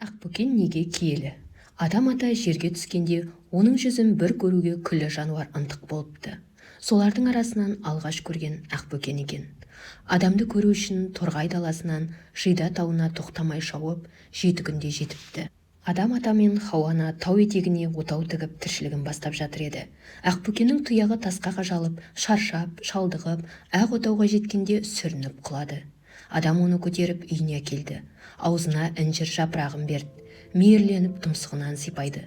Ақбөкен неге киелі? Адам ата жерге түскенде оның жүзін бір көруге күллі жануар ынтық болыпты. Солардың арасынан алғаш көрген Ақбөкен екен. Адамды көру үшін Торғай даласынан Жида тауына тоқтамай шауып, 7 күнде жетіпті. Адам ата мен Хауа ана тау етегіне отау тігіп, тіршілігін бастап жатыр еді. Ақбөкеннің тұяғы тасқа қажалып, шаршап, шалдығып, ақ отауға жеткенде сүрініп құлады. Адам оны көтеріп үйіне әкелді. Аузына інжір жапырағын берді. Мейірленіп тұмсығынан сипайды.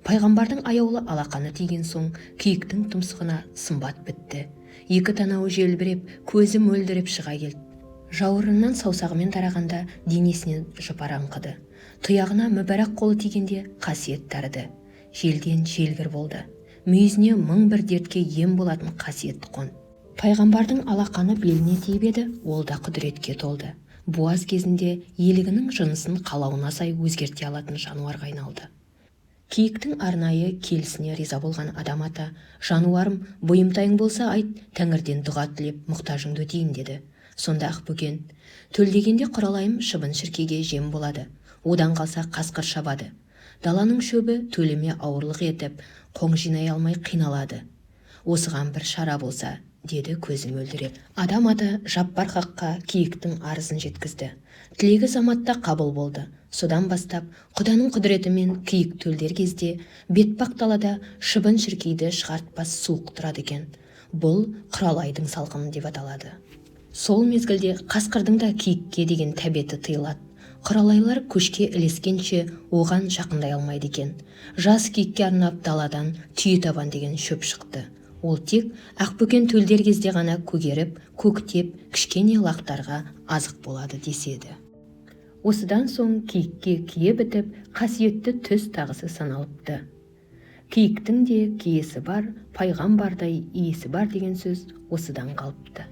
Пайғамбардың аяулы алақаны тиген соң киіктің тұмсығына сымбат бітті. Екі танауы желбіреп, көзі мөлдіреп шыға келді. Жауырынынан саусағымен тарағанда денесінен жұпар аңқыды. Тұяғына мүбәрак қолы тигенде қасиет дарыды. Желден желгір болды. Мүйізіне мың бір дертке ем болатын қасиет қонды. Пайғамбардың алақаны беліне тиіп еді, ол да құдіретке толды. Буаз кезінде елігінің жынысын қалауына сай өзгерте алатын жануарға айналды. Киіктің арнайы келісіне риза болған Адам ата: «Жануарым, бұйымтайың болса айт, тәңірден дұға тілеп, мұқтажыңды өтейін», – деді. Сонда Ақбөкен: «Төлдегенде құралайым шыбын-шіркейге жем болады, одан қалса қасқыр шабады. Даланың шөбі төліме ауырлық етіп, қоң жинай алмай қиналады. Осыған бір шара болса», – деді көзі мөлдіреп. Адам ата Жаппар хаққа киіктің арызын жеткізді. Тілегі заматта қабыл болды. Содан бастап құданың құдіретімен киік төлдер кезде бетпақ далада шыбын-шіркейді шығартпас суық тұрады екен. Бұл құралайдың салқыны деп аталады. Сол мезгілде қасқырдың да киікке деген тәбеті тыйылады. Құралайлар көшке ілескенше оған жақындай алмайды екен. Жас киікке арнап даладан түйетабан деген шөп шықты. Ол тек Ақбөкен төлдер кезде ғана көгеріп, көктеп, кішкене лақтарға азық болады деседі. Осыдан соң киікке кие бітіп, қасиетті түз тағысы саналыпты. Киіктің де киесі бар, пайғамбардай иесі бар деген сөз осыдан қалыпты.